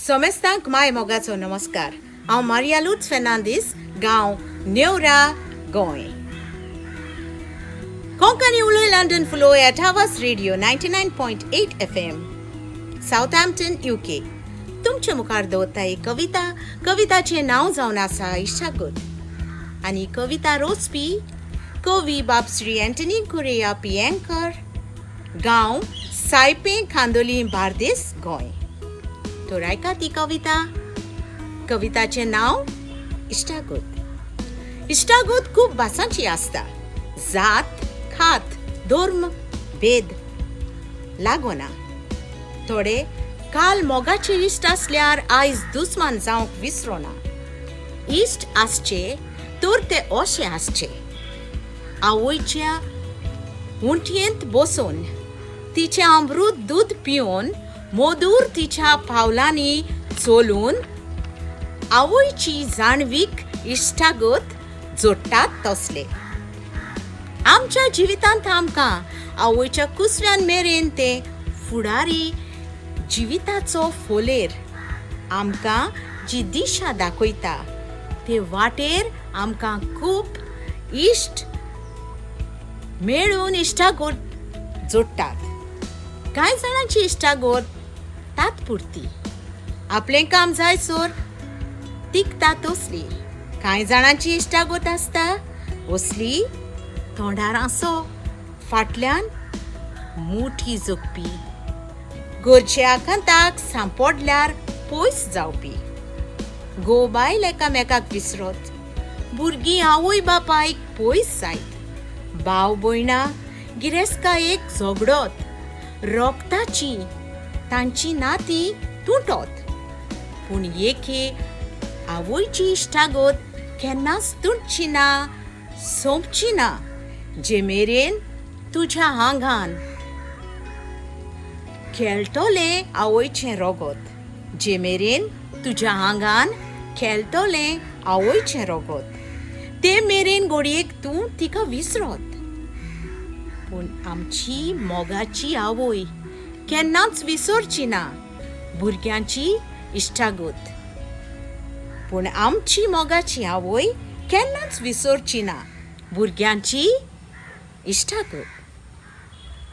समेस्तांक माय मोगाचो नमस्कार. हांव मारिया लुत्स फेर्नांदीस, गांव नेवरा, गोंय. कोंकणी उलय London फुलोय at Awaaz radio 99.8 FM, Southampton, UK. तुमचे मुखार दवरता एक कविता. कविताचें नांव जावन आसा इश्टागत आनी कविता रोचपी कवी बाब श्री अँटनी कुरेया पियेंकर, गांव सायपे, खांदोली, बार्देस, गोंय. तर आयका ती कविता. कविताचें नांव इश्टागत. इश्टागत खूब भासांची आसता. जात, खात, धर्म भेद लागना. थोडे काल मोगाचे इश्ट आसल्यार आयज दुस्मान जावंक विसरोना. इश्ट आसचे तर ते अशे आसचे, आवयच्या उंटयेंत बसून तिचें अमृत दूद पिवन, मधूर तिच्या पावलांनी चलून आवयची जाणवीक इश्टागत जोडटात तसले. आमच्या जिवितांत आमकां आवयच्या कुसव्यान मेरेन ते फुडारी जिविताचो फोलेर आमकां जी दिशा दाखयता ते वाटेर आमकां खूब इश्ट मेळून इश्टागत जोडटात. कांय जाणांची इश्टागत तात्पुरती, आपलें काम जायसर तिगता तसली. कांय जाणांची इश्टागत आसता असली, तोंडार हांसो, फाटल्यान मुठी जोखपी, गरजे आकांताक सांपडल्यार पयस जावपी. घोव बायल एकामेकाक विसरत, भुरगीं आवय बापायक पयस जायत, भाव भयणां गिरेस्तकायेक झगडत, रोगताची तांची नातीं तुटत. पूण एके आवयची इश्टागत केन्नाच तुटची ना, सोंपची ना. जे मेरेन तुज्या आंगान खेळटलें आवयचें रोगत, जे मेरेन तुज्या आंगान खेळटलें आवयचें रोगत, ते मेरेन घडयेक तूं तिका विसरत. पूण आमची मोगाची आवय केन्नाच विसरची ना भुरग्यांची इश्टागत. पूण आमची मोगाची आवय केन्नाच विसरची ना भुरग्यांची इश्टागत.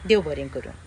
देव बरें करूं.